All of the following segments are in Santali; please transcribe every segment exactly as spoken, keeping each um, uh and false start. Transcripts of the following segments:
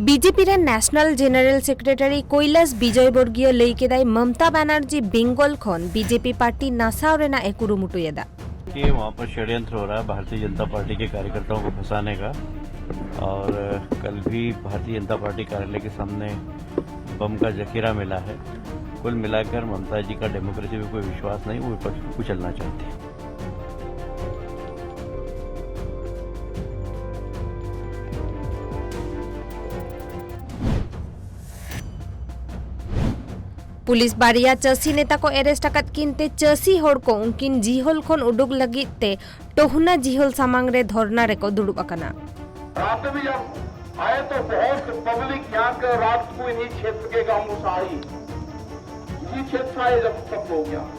ᱵᱤᱡᱮᱯᱤ ᱨᱮᱱ ᱱᱮᱥᱱᱟᱞ ᱡᱮᱱᱟᱨᱮᱞ ᱥᱮᱠᱨᱮᱴᱟᱨᱤ ᱠᱳᱭᱞᱟᱥ ᱵᱤᱡᱚᱭ ᱵᱚᱨᱜᱤᱭᱚ ᱞᱟᱹᱭ ᱠᱮᱫᱟᱭ, ᱢᱚᱢᱛᱟ ᱵᱟᱱᱟᱨᱡᱤ ᱵᱮᱝᱜᱚᱞ ᱠᱷᱚᱱ ᱵᱤᱡᱮᱯᱤ ᱯᱟᱨᱴᱤ ᱱᱟᱥᱟᱣ ᱨᱮᱱᱟᱜ ᱮ ᱠᱩᱨᱩᱢᱩᱴᱩᱭᱮᱫᱟ᱾ कि वहाँ पर षड्यंत्र हो रहा है भारतीय जनता पार्टी के कार्यकर्ताओं को फंसाने का, और कल भी भारतीय जनता पार्टी कार्यालय के सामने बम का जखीरा मिला है। कुल मिलाकर ममता जी का डेमोक्रेसी में कोई विश्वास नहीं, वो विपक्ष को कुचलना चाहती है। ᱯᱩᱞᱤᱥ ᱵᱟᱨᱭᱟ ᱪᱟᱹᱥᱤ ᱱᱮᱛᱟ ᱠᱚ ᱮᱨᱮᱥᱴ ᱟᱠᱟᱫ ᱠᱤᱱ ᱛᱮ ᱪᱟᱹᱥᱤ ᱦᱚᱲ ᱠᱚ ᱩᱱᱠᱤᱱ ᱡᱤᱦᱚᱞ ᱠᱷᱚᱱ ᱩᱰᱩᱠ ᱞᱟᱹᱜᱤᱫ ᱛᱮ ᱴᱚᱦᱩᱱᱟ ᱡᱤᱦᱚᱞ ᱥᱟᱢᱟᱝ ᱨᱮ ᱫᱷᱚᱨᱱᱟ ᱨᱮᱠᱚ ᱫᱩᱲᱩᱵ ᱟᱠᱟᱱᱟ᱾ रात में जब आए तो बहुत पब्लिक यहाँ के रात को इन्हीं क्षेत्र के गांव से आई, इसी क्षेत्र से आए जब सब लोग यहाँ।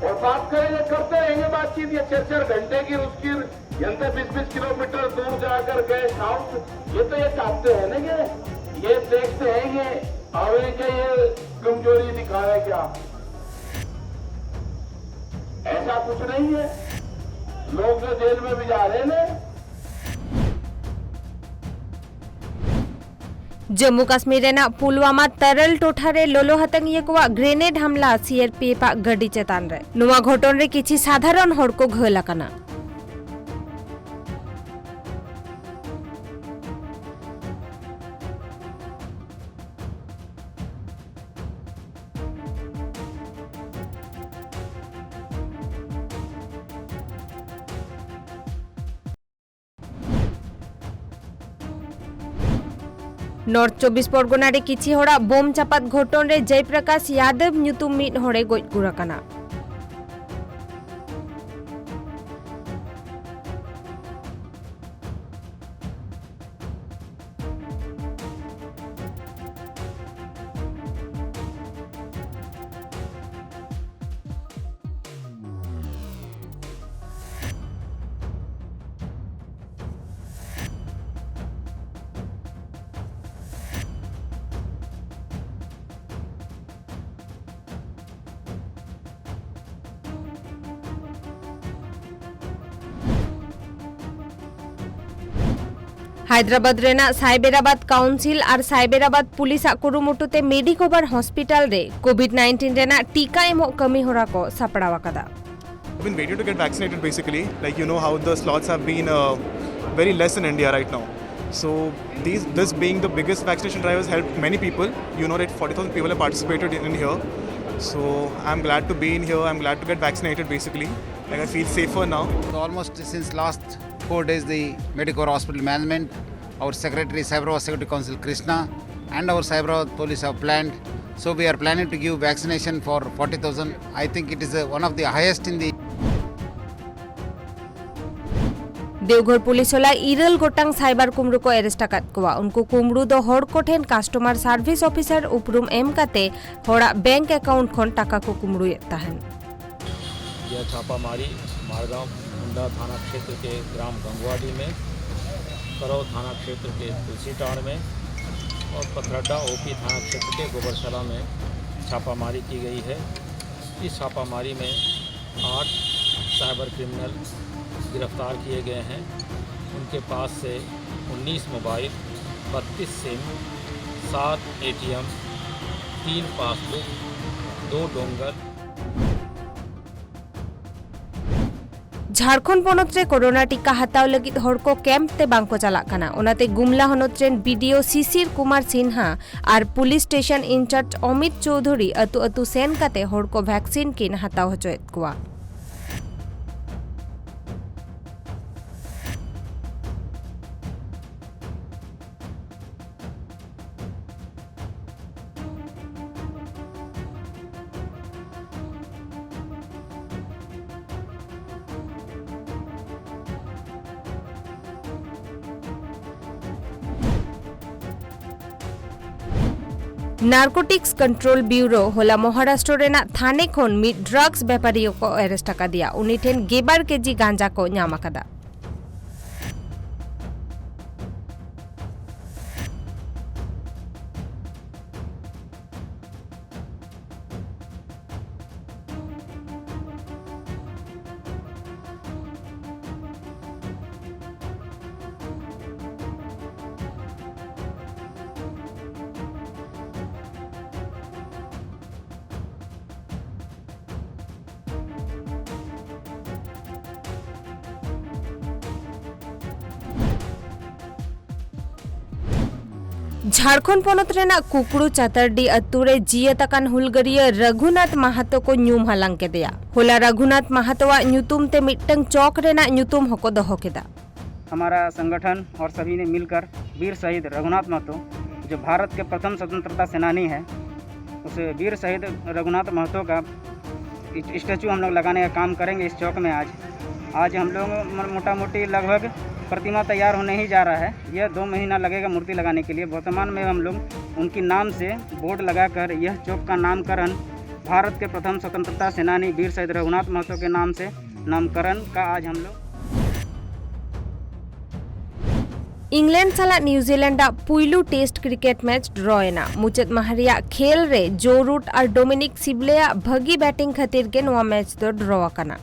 और बात करेंगे, करते रहेंगे बातचीत, ये छह छह घंटे की उसकी जनता बीस बीस किलोमीटर दूर जाकर के साउथ, ये तो ये चाहते हैं ना, ये ये देखते हैं, ये आवे के ये कमजोरी दिखावे क्या? ऐसा कुछ नहीं है। लोग जो जेल में भी जा रहे हैं ना, ᱡᱟᱢᱢᱩ ᱠᱟᱥᱢᱤᱨ ᱨᱮᱱᱟᱜ ᱯᱩᱞᱣᱟᱢᱟ ᱛᱟᱨᱟᱞ ᱴᱚᱴᱷᱟ ᱨᱮ ᱞᱚᱞᱚ ᱦᱟᱛᱟᱝᱤᱭᱟᱹ ᱠᱚᱣᱟᱜ ᱜᱨᱮᱱᱮᱰ ᱦᱟᱢᱞᱟ ᱥᱤ ᱟᱨ ᱯᱤ ᱮᱯᱷ ᱟᱜ ᱜᱟᱹᱰᱤ ᱪᱮᱛᱟᱱ ᱨᱮ᱾ ᱱᱚᱣᱟ ᱜᱷᱚᱴᱚᱱ ᱨᱮ ᱠᱤᱪᱷᱤ ᱥᱟᱫᱷᱟᱨᱚᱱ ᱦᱚᱲ ᱠᱚ ᱜᱷᱟᱹᱞ ᱟᱠᱟᱱᱟ᱾ ᱱᱚᱨᱛᱷ ᱪᱚᱵᱵᱤᱥ ᱯᱚᱨᱜᱚᱱᱟ ᱨᱮ ᱠᱤᱪᱷᱤ ᱦᱚᱲᱟᱜ ᱵᱳᱢ ᱪᱟᱯᱟᱫ ᱜᱷᱚᱴᱚᱱ ᱨᱮ ᱡᱚᱭᱯᱨᱚᱠᱟᱥ ᱭᱟᱫᱚᱵ ᱧᱩᱛᱩᱢ ᱢᱤᱫ ᱦᱚᱲᱮ ᱜᱚᱡ ᱜᱩᱨ ᱟᱠᱟᱱᱟ᱾ ᱦᱟᱭᱫᱨᱟᱵᱟᱫᱽ ᱨᱮᱱᱟᱜ ᱥᱟᱭᱵᱮᱨᱟᱵᱟᱫᱽ ᱠᱟᱣᱩᱱᱥᱤᱞ ᱟᱨ ᱥᱟᱭᱵᱮᱨᱟᱵᱟᱫᱽ ᱯᱩᱞᱤᱥᱟᱜ ᱠᱩᱨᱩᱢᱩᱴᱩ ᱛᱮ ᱢᱮᱰᱤᱠᱳᱵᱷᱟᱨ ᱦᱚᱥᱯᱤᱴᱟᱞ ᱨᱮ ᱠᱳᱵᱷᱤᱰ ᱱᱟᱭᱤᱱᱴᱤᱱ ᱨᱮᱱᱟᱜ ᱴᱤᱠᱟ ᱮᱢᱚᱜ ᱠᱟᱹᱢᱤ ᱦᱚᱨᱟ ᱠᱚ ᱥᱟᱯᱲᱟᱣ ᱟᱠᱟᱫᱟ᱾ I've been waiting to get vaccinated, basically. Like, you know how the slots have been uh, very less in India right now. So these, this being the biggest vaccination drive, has helped many people. You know that forty thousand people have participated in, in here. So I'm glad to be in here. I'm glad to get vaccinated, basically. Like, I feel safer now. So almost since last four days, the Medicore Hospital management, our secretary, Cyberabad Security Council Krishna, and our Cyberabad police have planned. So we are planning to give vaccination for forty thousand. I think it is uh, one of the highest in the Deoghar police ᱦᱚᱞᱟ ᱤᱨᱟᱹᱞ ᱜᱚᱴᱟᱝ ᱥᱟᱭᱵᱟᱨ ᱠᱩᱢᱲᱩ ᱠᱚ ᱮᱨᱮᱥᱴ ᱟᱠᱟᱫ ᱠᱚᱣᱟ᱾ ᱩᱱᱠᱩ ᱠᱩᱢᱲᱩ ᱫᱚ ᱦᱚᱲ ᱠᱚᱴᱷᱮᱱ ᱠᱟᱥᱴᱚᱢᱟᱨ ᱥᱟᱨᱵᱷᱤᱥ ᱚᱯᱷᱤᱥᱟᱨ ᱩᱯᱨᱩᱢ ᱮᱢ ᱠᱟᱛᱮ ᱦᱚᱲᱟᱜ ᱵᱮᱝᱠ ᱮᱠᱟᱣᱩᱱᱴ ᱠᱷᱚᱱ ᱴᱟᱠᱟ ᱠᱚ ᱠᱩᱢᱲᱩᱭᱮᱫ ᱛᱟᱦᱮᱸᱱ᱾ यह छापामारी मारगांव मुंडा थाना क्षेत्र के ग्राम गंगवाडी में, करौ थाना क्षेत्र के तुलसीटाड़ में और पथरड्डा ओपी थाना क्षेत्र के गोबरसला में छापामारी की गई है। इस छापामारी में आठ साइबर क्रिमिनल गिरफ्तार किए गए हैं। उनके पास से उन्नीस मोबाइल, बत्तीस सिम, सात एटीएम, तीन पासबुक, दो डोंगर, ᱡᱷᱟᱲᱠᱷᱚᱸᱰ ᱯᱚᱱᱚᱛ ᱨᱮ ᱠᱳᱨᱳᱱᱟ ᱴᱤᱠᱟ ᱦᱟᱛᱟᱣ ᱞᱟᱹᱜᱤᱫ ᱦᱚᱲ ᱠᱚ ᱠᱮᱢᱯ ᱛᱮ ᱵᱟᱝ ᱠᱚ ᱪᱟᱞᱟᱜ ᱠᱟᱱᱟ᱾ ᱚᱱᱟᱛᱮ ᱜᱩᱢᱞᱟ ᱦᱚᱱᱚᱛ ᱨᱮᱱ ᱵᱤᱰᱤᱳ ᱥᱤᱥᱤᱨ ᱠᱩᱢᱟᱨ ᱥᱤᱱᱦᱟ ᱟᱨ ᱯᱩᱞᱤᱥ ᱥᱴᱮᱥᱚᱱ ᱤᱱᱪᱟᱨᱡᱽ ᱚᱢᱤᱛ ᱪᱳᱣᱫᱷᱩᱨᱤ ᱟᱹᱛᱩ ᱟᱹᱛᱩ ᱥᱮᱱ ᱠᱟᱛᱮ ᱦᱚᱲ ᱠᱚ ᱵᱷᱮᱠᱥᱤᱱ ᱠᱤᱱ ᱦᱟᱛᱟᱣ ᱦᱚᱪᱚᱭᱮᱫ ᱠᱚᱣᱟ᱾ ᱱᱟᱨᱠᱳᱴᱤᱠᱥ ᱠᱚᱱᱴᱨᱳᱞ ᱵᱤᱣᱨᱳ ᱦᱚᱞᱟ ᱢᱚᱦᱟᱨᱟᱥᱴᱨᱚ ᱨᱮᱱᱟᱜ ᱛᱷᱟᱱᱮ ᱠᱷᱚᱱ ᱢᱤᱫ ᱰᱨᱟᱜᱥ ᱵᱮᱯᱟᱨᱤᱭᱟᱹ ᱠᱚ ᱮᱨᱮᱥᱴ ᱟᱠᱟᱫᱮᱭᱟ᱾ ᱩᱱᱤ ᱴᱷᱮᱱ ᱜᱮᱞᱵᱟᱨ ᱠᱮᱡᱤ ᱜᱟᱸᱡᱟ ᱠᱚ ᱧᱟᱢ ᱟᱠᱟᱫᱟ᱾ ᱡᱷᱟᱲᱠᱷᱚᱸᱰ ᱯᱚᱱᱚᱛ ᱨᱮᱱᱟᱜ ᱠᱩᱠᱲᱩ ᱪᱟᱛᱟᱨᱰᱤ ᱟᱹᱛᱩ ᱨᱮ ᱡᱤᱭᱟᱹᱛ ᱟᱠᱟᱱ ᱦᱩᱞᱜᱟᱹᱨᱤᱭᱟᱹ ᱨᱟᱹᱜᱷᱩᱱᱟᱛᱷ ᱢᱟᱦᱟᱛᱚ ᱠᱚ ᱧᱩᱢ ᱦᱟᱞᱟᱝ ᱠᱮᱫᱮᱭᱟ᱾ ᱦᱚᱞᱟ ᱨᱟᱹᱜᱷᱩᱱᱟᱛᱷ ᱢᱟᱦᱟᱛᱚᱣᱟᱜ ᱧᱩᱛᱩᱢ ᱛᱮ ᱢᱤᱫᱴᱟᱝ ᱪᱚᱠ ᱨᱮᱱᱟᱜ ᱧᱩᱛᱩᱢ ᱦᱚᱸᱠᱚ ᱫᱚᱦᱚ ᱠᱮᱫᱟ᱾ हमारा संगठन और सभी ने मिलकर वीर शहीद रघुनाथ महतो, जो भारत के प्रथम स्वतंत्रता सेनानी है, उस वीर शहीद रघुनाथ महतो का स्टैचू हम लोग लगाने का काम करेंगे इस चौक में। आज आज हम लोग म- मोटा मोटी लगभग प्रतिमा तैयार होने ही जा रहा है। यह दो महीना लगेगा मूर्ति लगाने के लिए। वर्तमान में हम लोग उनके नाम से बोर्ड लगाकर यह चौक का नामकरण भारत के प्रथम स्वतंत्रता सेनानी वीर शहीद रघुनाथ महतो के नाम से नामकरण का आज हम लोग ᱤᱝᱞᱮᱱᱰ ᱥᱟᱞᱟᱜ ᱱᱤᱣᱡᱤᱞᱮᱱᱰ ᱟᱜ ᱯᱩᱭᱞᱩ ᱴᱮᱥᱴ ᱠᱨᱤᱠᱮᱴ ᱢᱮᱪ ᱰᱨᱚ ᱮᱱᱟ᱾ ᱢᱩᱪᱟᱹᱫ ᱢᱟᱦᱟ ᱨᱮᱭᱟᱜ ᱠᱷᱮᱞ ᱨᱮ ᱡᱳ ᱨᱩᱴ ᱟᱨ ᱰᱳᱢᱤᱱᱤᱠ ᱥᱤᱵᱞᱮ ᱟᱜ ᱵᱷᱟᱹᱜᱤ ᱵᱮᱴᱤᱝ ᱠᱷᱟᱹᱛᱤᱨ ᱜᱮ ᱱᱚᱣᱟ ᱢᱮᱪ ᱫᱚ ᱰᱨᱚ ᱟᱠᱟᱱᱟ᱾